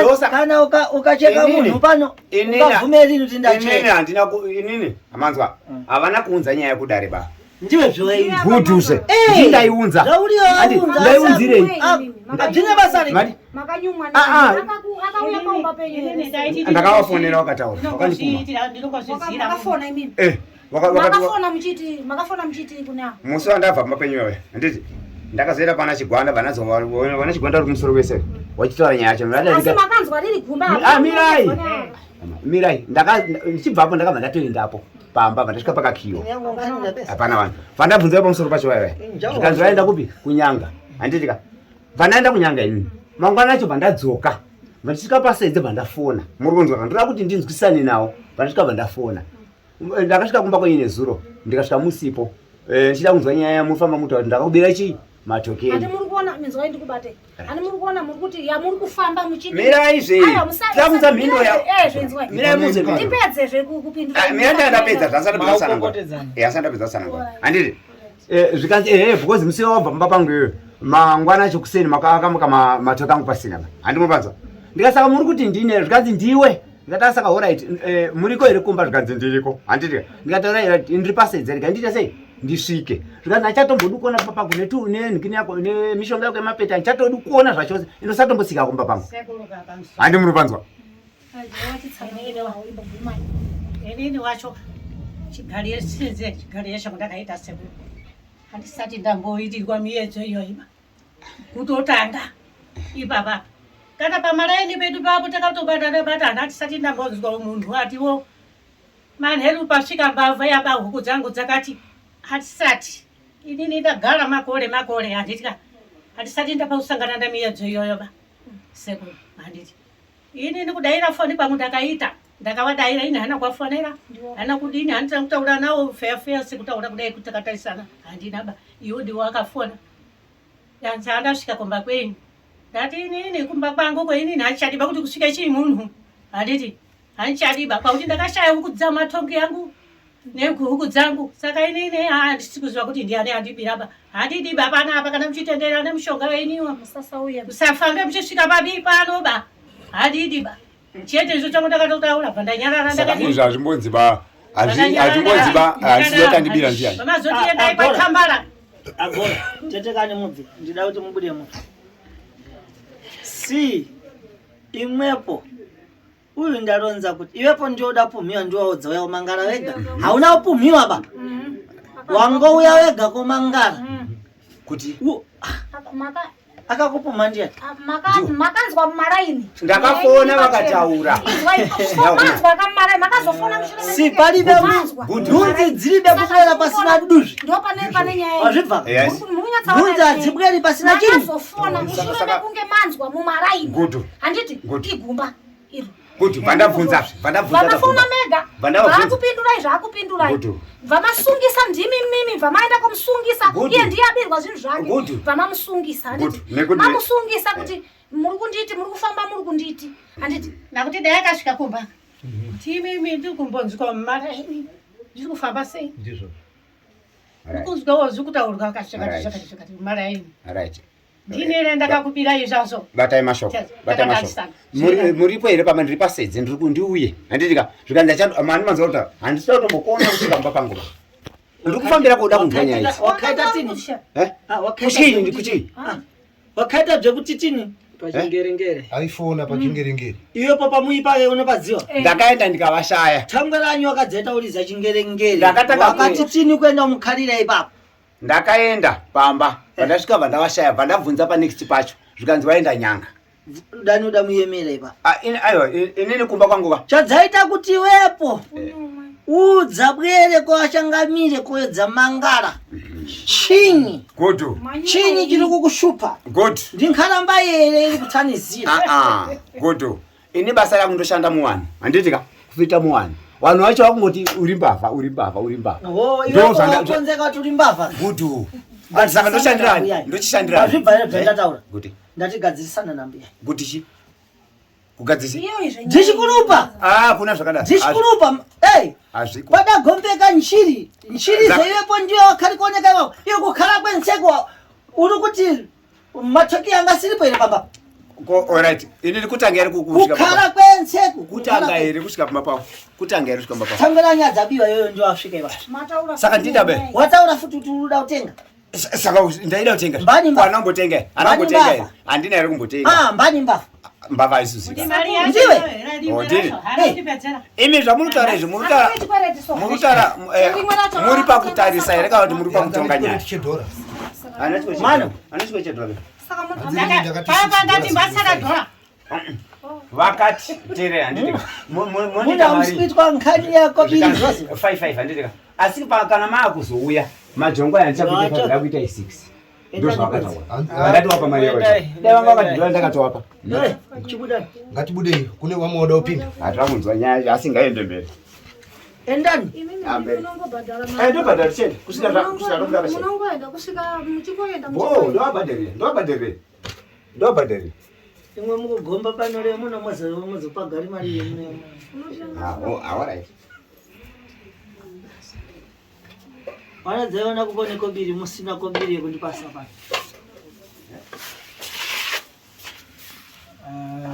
Speaker 3: ndosa
Speaker 8: kana ukacheka munhu pano ukabvume rini kuti ndacheka.
Speaker 3: Inini handina inini amanzwa havana kuunza nyaya kudare ba.
Speaker 8: Ndiwe zvoei.
Speaker 3: Gudhuze. Ndaiunza. Ndaiunzirei.
Speaker 8: Hazvina basa
Speaker 3: rei.
Speaker 6: Makanyumwa
Speaker 3: Ah, ah.
Speaker 6: akauya paumba penyu.
Speaker 3: Ndakavafonera wakataura. Wakandipuma.
Speaker 6: Makafona imimi.
Speaker 3: Eh, wakati
Speaker 6: Makafona muchiti, makafona muchiti kuna.
Speaker 3: Musi wandabva pamba penyu wewe. Handiti ndakazoenda pana Chigwanda vanazo vana Chigwanda vari kumusoro kwese. Wachitaura nyaya yacho.
Speaker 6: Asi makanzwa riri gumba.
Speaker 3: Ah, mirai. Mirai, ndaka ndichibvapo ndakabva ndatoendapo pamba vandasvika pakakiwa. Hapana vanhu. Vandabvunza pamusoro pacho vaya. Zvikanzi vaenda kupi? Kunyanga. Handiti ka. Vandaenda kunyanga inini. Mangwana acho vandadzoka. Vandisvika pasedze vandafona. Muri kunzwa ka? Ndoda kuti ndinzwisane nawo. Vandasvika vandafona. Ndakasvika kumba kwenyu nezuro. Ndikasvika musipo. Eh, ndichida kunzwa nyaya yamufamba mutaura kuti ndakakubira chii? Matokeni.
Speaker 6: Handi muri kuona minzwa ndikubate. Handi muri kuona muri kuti ya muri kufamba muchiti.
Speaker 3: Mirai zve. Takunza mhindo ya.
Speaker 6: Eh, zvinzwa.
Speaker 3: Mirai muze.
Speaker 6: Ndipedze zve kupindura.
Speaker 3: Ah, mirai ndapedza zvasati ndapedza sanangura. Eh, asati ndapedza sanangura. Handiti. Eh, zvikanzi eh, because musi wabva pamba pangu iyoyo. Mangwana acho kuseni makakamuka matoka angu pasina ba. Handimupanzwa. Ndikasaka muri kuti ndine zvikanzi ndiwe. Ndikati saka alright eh, muriko here kumba zvikanzi ndiriko. Handiti. Ndikati alright ndiri pasedze rega ndiite sei? Ndisvike. Zvikanzi achatombodi kuona pamba pangu netu nenhikini yako nemishonga yako yemapeta ndichatodi kuona zvachose. Inosatombosika kumba pangu. Handi muri panzwa.
Speaker 4: Inini wacho chigariye sedze chigariye changu ndakaita sekuru. Handisati ndamboitirwa miyedzo iyoyi ba. Kutotanga ipapa. Kana pamaraini pedu papo takatobatana batana hatisati ndambonzwa munhu atiwo manheru pasvika mbavha yaba huku dzangu dzakati hatisati inini ndagara makore makore handiti ka hatisati ndapa kusangana namiyedzo iyoyo ba sekuru handiti inini kudaira foni kwangu ndakaita ndakavadaira ini hana kuvafonera hana kudini handina kutaura nawo feya feya sekutaura kudai kuti takatarisana handina ba iwo ndiwo akafona yanzi andasvika kumba kwenyu ndati inini kumba kwangu ko inini handichadiba kuti kusvika chii munhu handiti handichadiba kwakuti ndakashaya huku dzamatongi yangu nehuku dzangu saka inini handisi kuziva kuti ndiani andibira ba handidi ba panapa kana muchitenderera nemushonga wenyuwa musafambe muchisvika pabii pano ba handidi ba chete izvo changu ndakatotaura bva ndanyarara
Speaker 3: ndakati izvo hazvimbonzi ba hazvimbonzi ba handisiziva kuti andibira ndiani
Speaker 4: vamazoti endai kwatambara
Speaker 8: agora tete kani mubve ndida kuti mubude mu c imwepo uyu ndaronza kuti iwepo ndioda pumhiwa ndiwaudza uya kumangara wega hauna kupumhiwa ba wangouya wega komangara
Speaker 3: kuti
Speaker 8: akakupumha ndiyani
Speaker 6: makanzwa mumaraini
Speaker 3: ndakafona vakataura
Speaker 6: manzwa kamaraini makazofona mushure
Speaker 8: si palibe nhunzi dziribe kuswera pasina duzvi
Speaker 6: ndopane pane nyaya
Speaker 8: wazvibva nhunzi hadzibweri pasina chinhu
Speaker 6: makazofona mushure mekunge manzwa mumaraini
Speaker 3: Gudu.
Speaker 6: handiti
Speaker 3: Gudu.
Speaker 6: igumba iro
Speaker 3: Gudu vandabvunza vandabvunza
Speaker 6: vamafona mega
Speaker 3: Vandavabvunza.
Speaker 6: vaakupindurai zvaakupindurai
Speaker 3: Gudu.
Speaker 6: vamasungisa ndimi mimi vamaenda kumusungisa
Speaker 3: Gudu.
Speaker 6: iye ndiye abirwa zvinhu zvake
Speaker 3: Gudu.
Speaker 6: vamamusungisa handiti
Speaker 3: Gudu. Nekuti-
Speaker 6: mamusungisa kuti muri kunditi muri kufamba muri kunditi handiti
Speaker 4: nakuti dai akasvika kumba kuti imimi ndiri kumbonzwa mumaraini ndiri kufamba sei
Speaker 9: ndizvo
Speaker 4: ndiri kunzwawo zviri kutaurwa zvakati
Speaker 3: Right.
Speaker 4: zvakati zvakati mumaraini
Speaker 3: right
Speaker 4: ndini here ndakakubirai zvazvo
Speaker 3: batai mashoko batai mashoko
Speaker 4: Takatarisana.
Speaker 3: Muripo here pamba ndiri pasedze ndiri ndiuye handiti ka zvikanzi mani manzwa kuti handisida kutombokuona kusvika mumba pangu ba ndiri kufambira kuda kunzwa nyaya idzi
Speaker 8: wakaita tini
Speaker 3: Eh?
Speaker 8: Ah, wakaita
Speaker 3: kuchii
Speaker 8: zvekuti-
Speaker 3: kuchii
Speaker 8: wakaita zvekuti tini
Speaker 7: pachingerengere
Speaker 9: aifona pachingerengere
Speaker 8: iwepo pamuipa unopadziwa
Speaker 3: ndakaenda ndikavashaya
Speaker 8: tangwe ranyu wakadzaita uriza chingerengere
Speaker 3: Ndakatanga
Speaker 8: wakati tini kuenda mukharira ipapo
Speaker 3: ndakaenda pamba pandasvika vandavashaya vandabvunza panext pacho zvikanzi vaenda nyanga
Speaker 8: Dani uda muyemera ipa.
Speaker 3: Ah, ini aiwa inini kumba kwangu ka.
Speaker 8: Chadzaita kuti wepo. Udza bwere kwachangamire kuedza mangara. Chinyi.
Speaker 3: Good.
Speaker 8: Chinyi chiri kukushupa.
Speaker 3: Good.
Speaker 8: Ndi nkhalamba yere iri kutsanizira.
Speaker 3: Ah ah. Good. Ini basa rangu ndoshanda muwani. Handiti ka kufita muwani. Vanhu vacho vakungoti uri mbavha, uri mbavha, uri mbavha.
Speaker 8: Oh, iwe wakonzeka kuti uri mbavha.
Speaker 3: Good. But saka ndoshandirani? Ndochishandirani.
Speaker 8: Azvibva here zvandataura?
Speaker 3: Kuti.
Speaker 8: Ndatigadzirisana nambuya.
Speaker 3: Kuti chi? Kugadzirisa.
Speaker 8: Dzichikurupa.
Speaker 3: Ah, kuna zvakadaro.
Speaker 8: Dzichikurupa. Hey.
Speaker 3: Hazviko.
Speaker 8: Kwadagombeka nchiri. Nchiri zaivepo ndiyo wakari kuoneka iwapo. Iyo kukhala kwenseko uri kuti matoki anga asiripo here pamba.
Speaker 3: Ko alright. Ini ndikutanga here kusvika
Speaker 8: Kukhala kwenseko.
Speaker 3: Kutanga here kusvika pamba pavo. Kutanga here kusvika pamba pavo.
Speaker 8: Tangana nyaya dzabiwa iyoyo ndiyo asvika ipapo.
Speaker 3: Saka ndindabe.
Speaker 8: Wataura futi kuti uri kuda kutenga.
Speaker 3: Saka ndaida kutenga.
Speaker 8: Mbani mbavha.
Speaker 3: Kwana kumbotenga. Ana kumbotenga here? Handina here kumbotenga.
Speaker 8: Ah, mbani mbavha.
Speaker 3: Mbavha haisuzika.
Speaker 8: Ndiwe.
Speaker 3: Oh, ndini. Imi zvamuri kutaura izvi muri kutaura muri kutaura eh, muri pakutarisa here kana kuti muri pakutonga nyaya? Ana chiko
Speaker 8: Mano.
Speaker 3: Ana chiko chedhora.
Speaker 4: Papa ndati mbasaka dhora.
Speaker 3: Vakati tere handiti.
Speaker 8: Muna musikuitwa nkhani yako biri zvose.
Speaker 3: 55 handiti. Asi kana maakuzouya majongo aya ndichakuita ndakuita 6. Ndozvavakataura. Vandatiwapa mari yavo. Dai vanga vakati dhora ndakatowapa.
Speaker 8: Chibuda.
Speaker 9: Ngatibudei kune vamwe vada kupinda.
Speaker 3: Hatina kunzwa nyaya asi ngaiende mberi.
Speaker 8: Endani.
Speaker 3: Eh, ndobhadhara chete kusvika kusvika ndobuda pachena.
Speaker 6: Munongoenda kusvika muchingoenda
Speaker 3: Bo, ndovabhadharira, ndovabhadharira. Ndovabhadharira.
Speaker 8: Imwe mukugomba pano reo muno mozopagari mari yemune.
Speaker 3: Ah, oh, all right.
Speaker 8: Vana dzaiona kupone kobiri musina kobiri yekundipasa pano.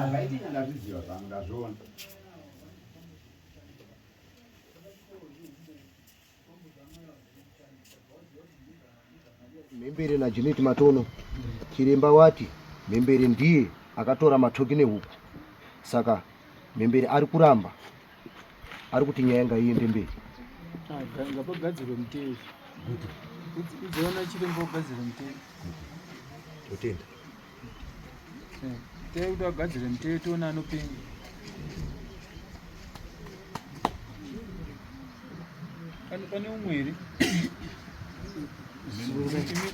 Speaker 3: Zvaitika ndazviziva zvangu ndazviona.
Speaker 9: Mhembere naJenet Matono, chiremba wati Mhembere ndiye akatora matoki nehuku saka Mhembere ari kuramba ari kuti nyaya ngaiende mberi.
Speaker 2: Ngapagadzirwe muteyo. Udzoona chiremba ugadzire muteyo.
Speaker 9: Totenda.
Speaker 2: Muteyo kuti agadzire muteyo toona anopenga. Pane umwe here?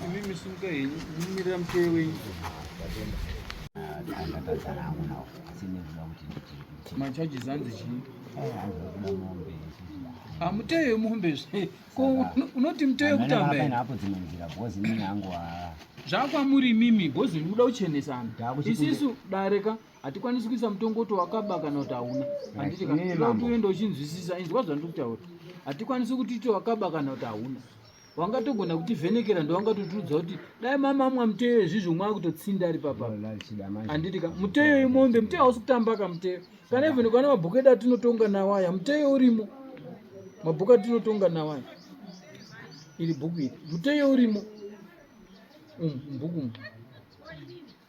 Speaker 2: Imi misimuka henyu, mumirira muteyo wenyu. Macharges anzi chii? Ah, muteyo yemombe zve. Ko unoti muteyo kutamba here?
Speaker 3: Apo dzimwe nzira because inini hangu ah.
Speaker 2: Zvakwamuri imimi because muda kuchenesana. Isisu dare ka hatikwanisi kuisa mutongo kuti wakaba kana kuti hauna. Handiti ka kuti uende uchinzwisisa inzwa zvandiri kutaura. Hatikwanisi kuti titi wakaba kana kuti hauna. Wangatogona kutivhenekera ndowangatotiudza kuti dai mamamwa muteyo izvizvo mwakutotsinda ari papa. Handiti ka muteyo imombe muteyo hausi kutamba ka muteyo. Kana even kana mabhuku edu atinotonga nawo aya muteyo urimo. Mabhuku atinotonga nawo aya. Iri bhuku iri muteyo urimo. Mubhuku umu.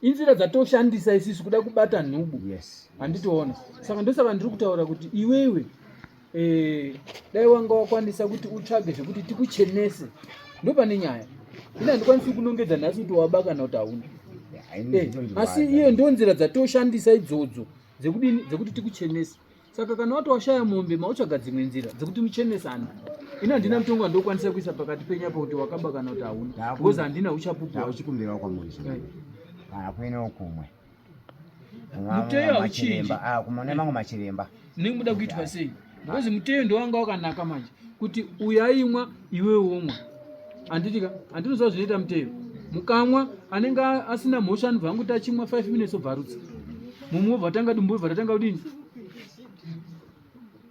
Speaker 2: Inzira dzatoshandisa isisu kuda kubata nhubu.
Speaker 3: Yes.
Speaker 2: Handitoona. Saka ndosaka ndiri kutaura kuti iwewe eh, dai wanga wakwanisa kuti utsvage zvekuti tikuchenese ndopane nyaya. Ini handikwanisi kunongedza nhasi kuti waba kana kuti hauna. Eh, asi iyo ndo nzira dzatoshandisa idzodzo dzekudini dzekuti tikuchenese. Saka kana wati washaya mombe mautsvaga dzimwe nzira dzekuti muchenesane. Ini handina mutongo wandokwanisa kuisa pakati penyu apo kuti wakaba kana kuti hauna. Because handina uchapupu hwacho.
Speaker 3: Ndakuchikumbirawo kwamuri
Speaker 2: Eh.
Speaker 3: kana kuinewo kumwe.
Speaker 2: Muteyo hauchinji.
Speaker 3: Ah, kumwe mamwe machiremba.
Speaker 2: Munenge muda kuitwa sei? Because muteyo ndowanga wakanaka manje kuti uyu aimwa iwewe womwa. Handiti ka? Handinoziva zvinoita muteyo. Mukamwa anenge asina mhosva anobva angoti achimwa 5 minutes obva arutsa. Mumwe wobva atanga dumbu wobva ratanga kudini?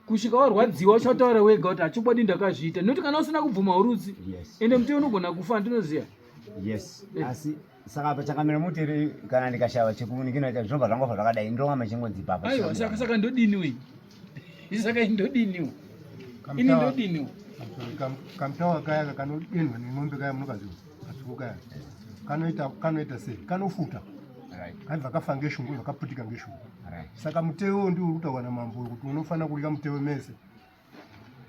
Speaker 2: Kusvika warwadziwa uchataura wega kuti hachokwadi ndakazviita. Nekuti kana usina kubvuma urutsi.
Speaker 3: Yes.
Speaker 2: Ende muteyo unogona kufa handinoziva.
Speaker 3: Yes.
Speaker 2: Eh.
Speaker 3: Asi saka apa chakamira muti kana ndikashava chekunikina zvinobva zvangofa zvakadai ndonga machingonzi papa.
Speaker 2: Aiwa saka saka ndodini wei? Saka ndodiniwo. Ini ndodiniwo.
Speaker 5: Kamutawa kaya kanodinhwa nemombe kaya munokaziva katsvuku kaya kanoita kanoita sei kanofuta kaibva kafa ngeshungu ibva kaputika ngeshungu saka mutewo ndiwo uri kutaurwa namambo kuti unofanira kurya mutewo mese.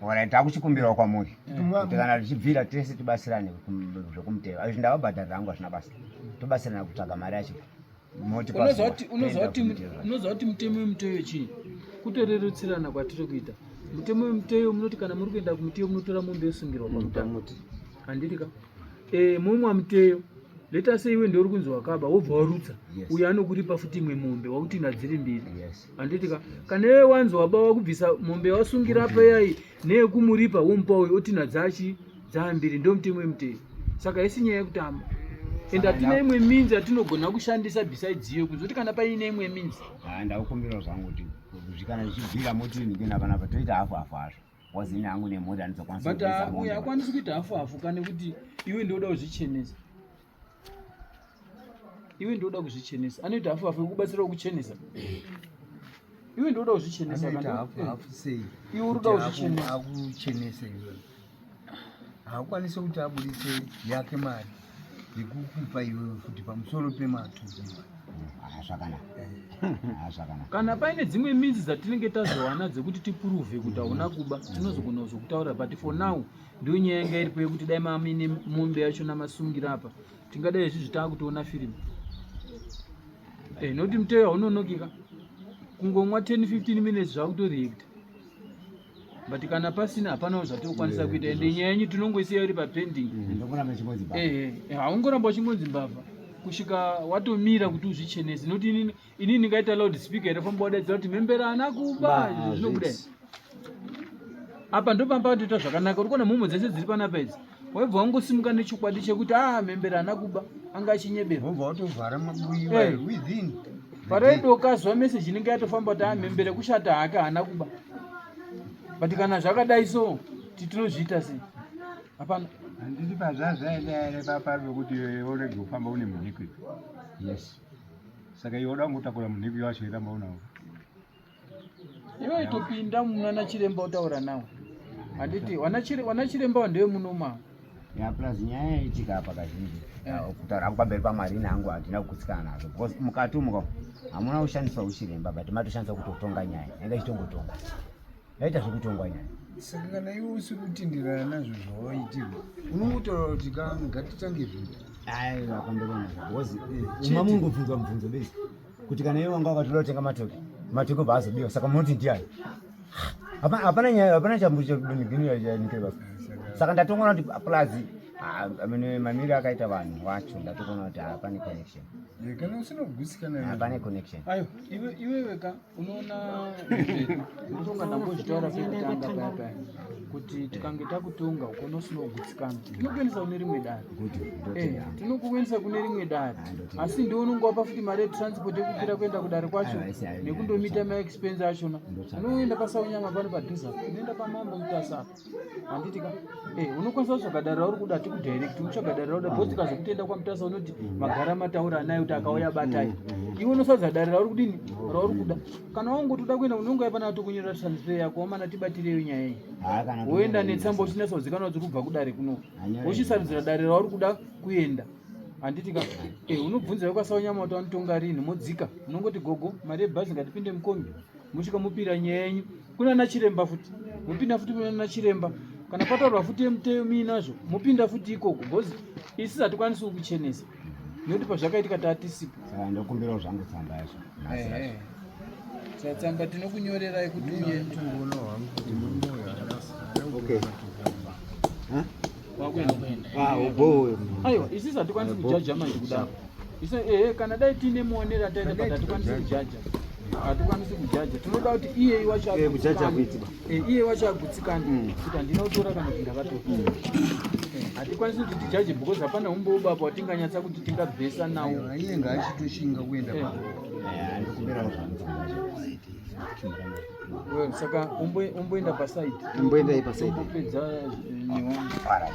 Speaker 3: Alright, takuchikumbirawo kwamuri kuti kana tichibvira tese tibatsirane zvekumuteva. Izvi ndavabhadharira hangu hazvina basa. Tobatsirana kutsvaga mari yacho.
Speaker 2: Unoziva kuti mutemo wemuteyo chii? Kutorerutsirana kwatiri kuita. Mutemo wemuteyo munoti kana muri kuenda kumuteyo munotora mombe yosungirwa pamuti. Handiti ka? Eh, momwa muteyo. Leta sei iwe ndiwe uri kunzi wakaba wobva warutsa. Uyo anokuripa futi imwe mombe wakuti dziri mbiri. Handiti ka? Kana iwe wanzi waba wakubvisa mombe wasungira payai neyekumuripa womupa uyo otinha dzachi dzaambiri ndo mutemo wemuteyo. Saka isi nyaya yekutamba. And hatina imwe means yatinogona kushandisa besides iyo kuzoti kana paine imwe means.
Speaker 3: Ah, ndakukumbirawo zvangu kuti kana zvichibvira moti ndikuenda panapa toita hafu hafu hazvo. Wazini hangu nemhuri andizokwanisa
Speaker 2: but uyu akwanisi kuita hafu hafu kane kuti iwe ndoda kuzvichenesa. Iwe ndoda kuzvichenesa. Anoita hafu hafu yekubatsira kuchenesa. Iwe ndoda kuzvichenesa.
Speaker 1: Anoita hafu hafu sei?
Speaker 2: Iwe uri kuda kuzvichenesa.
Speaker 1: Akuchenese iwe. Haakwanisi kuti abudise yake mari yekukupa iwewe futi pamusoro pematupi.
Speaker 3: Zvakanaka.
Speaker 2: Kana paine dzimwe minzi dzatinenge tazowana dzekuti tipuruvhe kuti hauna kuba, tinozogona kuzokutaurira, but for now ndiyo nyaya yanga iripo yekuti dai mamine mombe yacho namasungira apa tingadai izvi zvitaakutoona firimu. Nokuti muteyo haunonokika kungomwa 10 15 minutes zvakutoreacta, but kana pasina hapanawo zvatinokwanisa kuita. Ende nyaya yenyu tinongoisiya iri papending. Haungoramba uchingonzi mbavha kusvika watomira kuti uzvichenese, nokuti inini ndingaita loud speaker here famba wadaidzira kuti mhembera haana kuba, izvo zvinobuda here? Apa ndopamba patoita zvakanaka. Uri kuona mhomho dzese dziri panapa idzi, waibva wangosimuka nechokwadi chekuti a mhembera haana kuba, anga achinyebera.
Speaker 1: Wobva watovhara mabuyi within
Speaker 2: Paraidoka zuva meseji inenge yatofamba kuti a mhembere kushata hake haana kuba. But kana zvakadai so tinozviita sei? Hapana.
Speaker 5: Handiti pazvazvaenda here papa pekuti iwe urege kufamba une munhikwi?
Speaker 3: Yes.
Speaker 5: Saka iwe uda kungotakura munhikwi wacho iramba unawo.
Speaker 2: Iwe itopinda munana chiremba utaura nawo. Handiti wana chiremba ndewe munoma.
Speaker 3: Ya, plus nyaya yaitika apa kazhinji kutaura hangu pamberi paMwari ini hangu handina kugutsikana nazvo, because mukati umu hamuna kushandiswa uchiremba, but matoshandiswa kutotonga nyaya yanga ichitongotonga, yaita zvekutongwa nyaya.
Speaker 1: Saka kana iwe usiri kutenderana nazvo zvawaitirwa, unongotaura kuti ka ngatitange zvinhu.
Speaker 3: Aiwa, pamberi nazvo, because uma mungobvunzwa mubvunzo bezi kuti kana iwe wanga wakatoda kutenga matoki, matoki obva azobiwa, saka munoti ndiani? Hapana nyaya, hapana chambuchanikire basa. Saka ndatoona kuti plus mamiri akaita vanhu vacho, ndatoona kuti hapane connection.
Speaker 1: Kana usina kugutsikana,
Speaker 3: hapane connection.
Speaker 2: Ayo, iwewe ka unoona unotonga, ndambozvitaura pekutanga paya paya kuti tikange takutonga ukona usina kugutsikana tinokuendesa kune rimwe dare. Tinokuendesa kune rimwe dare, asi ndiwe unonge wapa futi mari yetransport yekukwira kuenda kudare kwacho nekundomita maexpense achona. Unoenda paSaunyama pano padhuze apa, unoenda paMambo Mutasa apa, handiti ka? Unokwanisa kutsvaga dare rauri kuda, tikudirect unotsvaga dare rauri kuda, because tikazokutenda kwaMutasa unoti magara mataura anaye kuti akauya batai. Iwe unosadza dare rauri kudini, rauri kuda. Kana wangotoda kuenda unonga pana tokunyorera transfer yako, wamana tibatireyo nyaya iyi, woenda netsamba uchinatsa kuzikanwa kuti kubva kudare kuno, wochisarudzira dare rauri kuda kuenda, handiti ka? Unobvunza vekwaSaunyama kuti vanotonga rini, modzika munongoti gogo mari yebhazi, ngatipinde mukombi, musvika mupira nyaya yenyu kuna chiremba futi, mupinda futi kuna chiremba. Kana pataurwa futi yemuteyo muinazvo, mupinda futi ikoko, because isi hatikwanisi kukuchenesa nekuti pazvakaitika taatisipo.
Speaker 3: Saka ndokumbirawo zvangu tsamba yacho.
Speaker 2: Saka tsamba tinokunyorerai kuti uye.
Speaker 3: Okay.
Speaker 2: Aiwa, isusu hatikwanisi kujaja manje kudaro. Isu ehe, kana dai tiine muonero ataita, but hatikwanisi kujaja, hatikwanisi kujaja. Tinoda kuti iye wacho
Speaker 3: kujaja kuitika.
Speaker 2: Iye wacho agutsikane kuti handina kutora kana kuti ndakatora. Hatikwanisi kuti tijaje because hapana umbowo baba watinganyatsa kuti tingabhesa nawo.
Speaker 1: Iye ngaachitoshinga kuenda pa.
Speaker 3: Ndokumbirawo zvangu tsamba yacho.
Speaker 2: Well, saka umboenda paside.
Speaker 3: Umboendai paside.
Speaker 2: Umbopedza newangu.
Speaker 3: Alright.